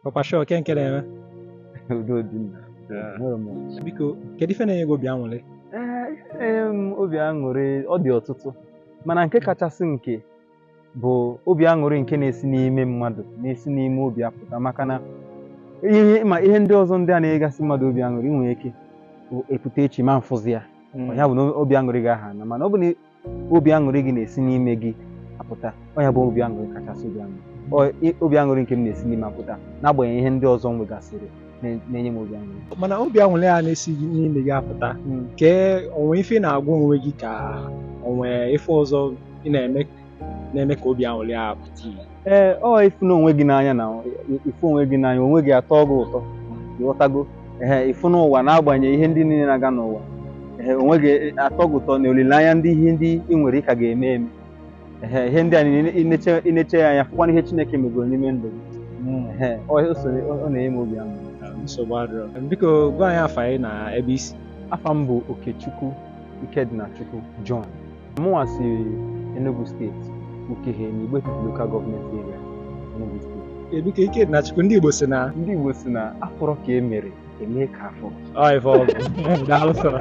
Papa Shaw, ke nke na-eme? Udo dị nna. Nwere m. Biko, kedu ife na-enye gị obi aṅụrị? Ee, ihe na-enye m obi aṅụrị ọ dị ọtụtụ, mana nke kachasị nke bụ obi aṅụrị nke na-esi n'ime mmadụ, na-esi n'ime obi apụta, maka na ihe ma ihe ndị ọzọ ndị a na-egasị mmadụ obi aṅụrị nwere ike epụta echi ma mfụzi ya. Ọ ya bụ na obi aṅụrị gị aha na, mana ọ bụ na obi aṅụrị gị na-esi n'ime gị apụta, ọ ya bụ obi aṅụrị kachasị obi aṅụrị. Obi aṅụrị nke m na-esi n'ime apụta, n'agbanyeghị ihe ndị ọzọ m nwegasịrị na-enye m obi aṅụrị. Mana obi aṅụrị a na-esi n'ime gị apụta, kee onwe ife ị na-agwa onwe gị, ka onwe ife ọzọ ị na-eme na-eme ka obi aṅụrị a pụta ìhè? Ee, ọ ịfụ na onwe gị n'anya, na ịfụ onwe gị n'anya, onwe gị atọ gị ụtọ, ịghọtago? Ee, ịfụ n'ụwa, n'agbanyeghị ihe ndị niile na-aga n'ụwa, ee, onwe gị atọ gị ụtọ na olileanya ndị ihe ndị ị nwere ị ka ga-eme eme. Ee, ihe ndị a niile ineche ya anya, fụkwana ihe Chineke megoro n'ime ndụ gị. Ee, ọ so ọ na-enye m obi aṅụrị. Nsogbu adịrọ. Biko, gwa anyị afa anyị na ebe isi. Afa m bụ Okechukwu Ikedinachukwu John. Mụnwa si Enugu Steeti, Ukehe na Igbo-Etiti Local Government Area, Enugu Steeti. Ee, biko, Ikedinachukwu, ndị Igbo si na Ndị Igbo si na afọrọ ka e mere eme ka afọ. Ọ ife ọ bụ. Daalụ sọrọ.